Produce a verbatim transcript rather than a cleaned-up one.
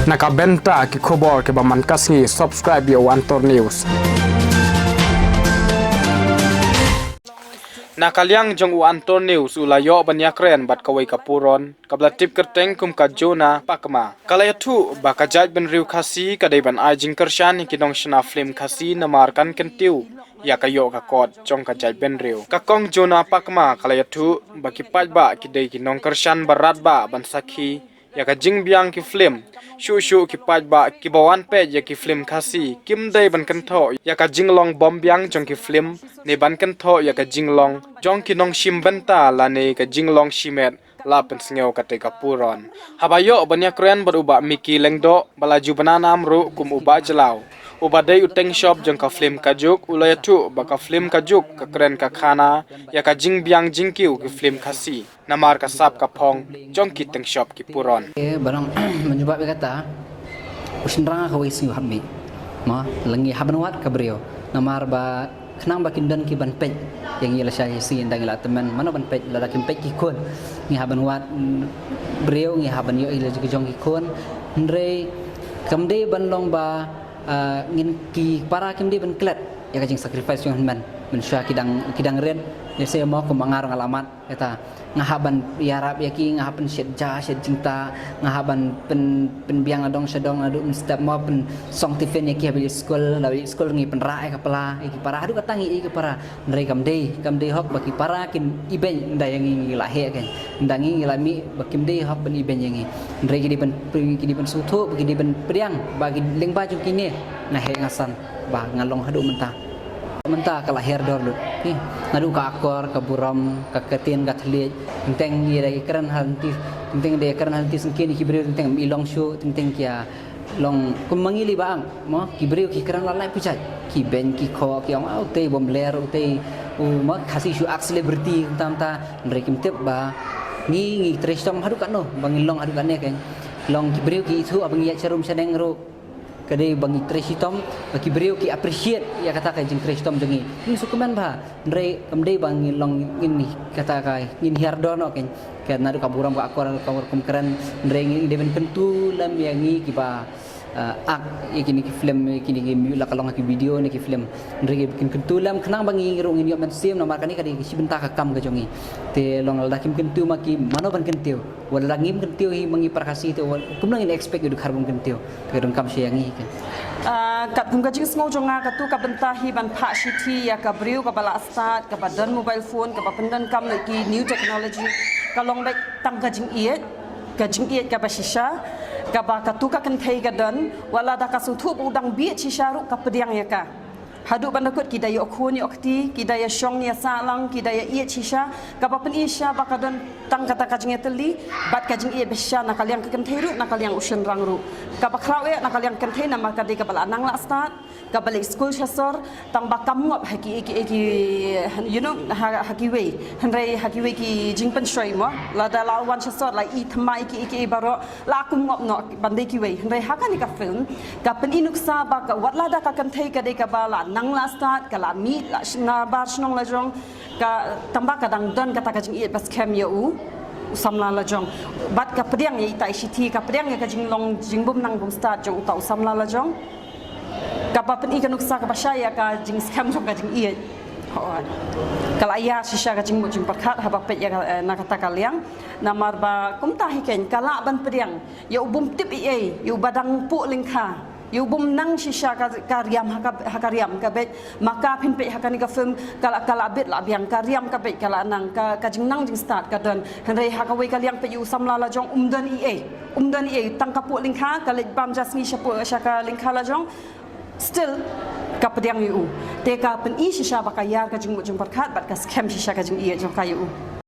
Na ka bynta ki khubor kiba man ka sngi, subscribe ïa u Antor News. Na ka liang jong u Antor News u la ïoh ban ïakren bad kawei ka puron kaba la tip kyrteng kum ka Jonah Pakma. Ka la ïathuh ba ka jaitbynriew Khasi ka dei ban ai jingkyrshan ïa ki nongshna film Khasi namar kan kyntiew ïa ka ïoh ka kot jong ka jaitbynriew. Ka kong Jonah Pakma ka la ïathuh ba ki paidbah ki dei ki nongkyrshan ba radbah ban sakhi ïa ka jingbiang ki film. Shuh shuh ki paidbah kiba wan peit ïa ki film Khasi kim dei ban kynthoh ïa ka jinglong bym biang jong ki film, ne ban kynthoh ïa ka jinglong jong ki nongshim bynta lane ka jinglong shimet, la pynsngew katei ka puron. Haba ïoh ban ïakren bad u Bah Micky Lyngdoh ba la ju bna nam ruh kum u Bah Jlaw, uba dei u teng shop jong ka film Kajuk, u la ïathuh ba ka film Kajuk ka kren ka khana ïa ka jingbiang jingkiew ki film Khasi namar ka sap ka phong jong ki teng shop ki puron. Ba nang mynjubab ïa kata, u shynrang kawei sngi u hap mih. Ma la ngi hap ban wad ka briew, namar ba khnang ba kin don ki ban peit ïa ngi lashai shisien, da ngi la tymmen mano ban peit, lada kim peit ki khun. Ngi hap ban wad briew, ngi hap ban ïoh ïa la ki jong ki khun. Hynrei kam dei ban long ba ngin, ki para kim dei ban klet ïa ka jing sacrifice jong hynmen. Mynshuwa ki dang, ki dang rit, ïa se mo kum ma nga ruh nga la mad. Kata nga hap ban ïarap ïa ki, nga hap ban shet ja shet jingtah, nga hap ban pyn, pynbiang na dong sha dong, naduh mynstep mo pynsong tiffin ïa ki haba ïa skul, la ïa skul ngi pynrah ïa ka pla ïa ki para, haduh kata ngi ïa ki para. Hynrei kam dei, kam dei hok ba ki para kin ibeiñ ynda ïa ngi, ngi la heh kein. Ynda ngi, ngi la mih ba kim dei hok ban ibeiñ ïa ngi. Hynrei ki dei ban, ki dei ban sngewthuh ba ki dei ban pdiang ba ki lyngba jong kine nga heh nga san ba nga long haduh mynta. Mynta ka la hiar dor lut. Naduh ka akor, ka burom, ka ktien, ka thylliej. Teng teng ïa da ki kren ha lynti, teng teng da ki kren ha lynti syngkien ïa ki briew, teng teng i long shuh, teng teng ki ïa long kum ma ngi li ba ang mo, ki briew ki kren la lai pujat, ki beiñ ki khoh, ki ong utei bym ler, utei u ma Khasi shu ak celebrity, mynta mynta. Hynrei kim tip ba ngi, ngi trei shitom haduh katno ba ngin long haduh katne kein. Long ki briew ki ithuh haba ngi ïaid sharum shaneng ruh. Ka dei ba ngi trei shitom ba ki briew ki appreciate ïa kata ka jingtrei shitom jong ngi. Ngi sngewkmen bha, hynrei kam dei ba ngin long, ngin kata ka, ngin hiar dor noh kein. Ka naduh ka burom ka akor ka kum kren, hynrei ngi dei ban kyntu lem ïa ngi kiba ak ïa kine ki film, ïa kine ki la ka long ki video ne ki film. Hynrei ki kyntu lem khnang ba ngi ruh ngin ïoh mynsiem, namar kane ka dei shi bynta ka kam ka jong ngi. Te long lada kim kyntu ma ki mano ban kyntiew. Wat la ngim kyntiew hi ma ngi para Khasi te wat kumno ngin expect ïa u Dkhar bym kyntiew. Te ka donkam sha ïa ngi hi kein. Katkum ka jingsngew jong nga, katu ka bynta hi ban phah shithi ïa ka briew kaba la stad, kaba don mobile phone, kaba pyndonkam ïa ki new technology, ka long beit tang ka jingïeit, ka jingïeit kaba shisha, kaba katu ka kynthei ka don, wat la da ka sngewthuh ba u dang bieit shisha ruh ka pdiang ïa ka. Haduh ban da kut ki da ïoh khun ïoh kti, ki da ïa shong ïa sah lang, ki da ïa ïeit shisha, kaba pyni shisha ba ka don tang kata ka jingïatylli bad ka jingïeit ba shisha na ka liang ka kynthei ruh, na ka liang u shynrang ruh. Kaba khraw eh na ka liang ka kynthei namar ka dei kaba la nang la stad, kaba leit skul sha sor, tang ba kam ngop ha ki, ki, ki, you know, ha, ha kiwei. Hynrei ha kiwei ki jingpynshoi mo, lada la wan sha sor la i thymmai ki, ki baroh, la kum ngop noh ban dei kiwei. Hynrei ha kane ka film ka pyni nuksa ba ka, wat la da ka kynthei ka dei kaba la nang la stad, ka la mih la sh-, na bar shnong la jong, ka tang ba ka dang don kata ka jingïeit ba skhem ïa u, u samla la jong. Bad ka pdiang ïa ita i shithi, ka pdiang ïa ka jinglong jingbym nang bym stad jong uta u samla la jong. Kaba pyni ka nuksa kaba shai ïa ka jingskhem jong ka jingïeit. Hooid. Ka la ïa shisha ka jingmut jingpyrkhat haba peit ïa ka, eh, na kata ka liang. Namar ba kumta hi kein ka lah ban pdiang ïa u bym tip ei ei, ïa uba dang puh lyngkha, ïa u bym nang shisha ka, ka riam ha ka, ha ka riam ka beit. Ma ka phin peit ha kane ka film ka la, ka la bit la biang, ka riam ka beit ka la nang, ka, ka jingnang jingstad ka don. Hynrei ha kawei ka liang peit ïa u samla la jong um don ei ei. Um don ei ei, tang ka puh lyngkha, ka leit bam ja sngi sha puh, sha ka lyngkha la jong. Still ka pdiang ïa u. Te ka pyni shisha ba ka ïar ka jingmut jingpyrkhat bad ka skhem shisha ka jingïeit jong ka ïa u.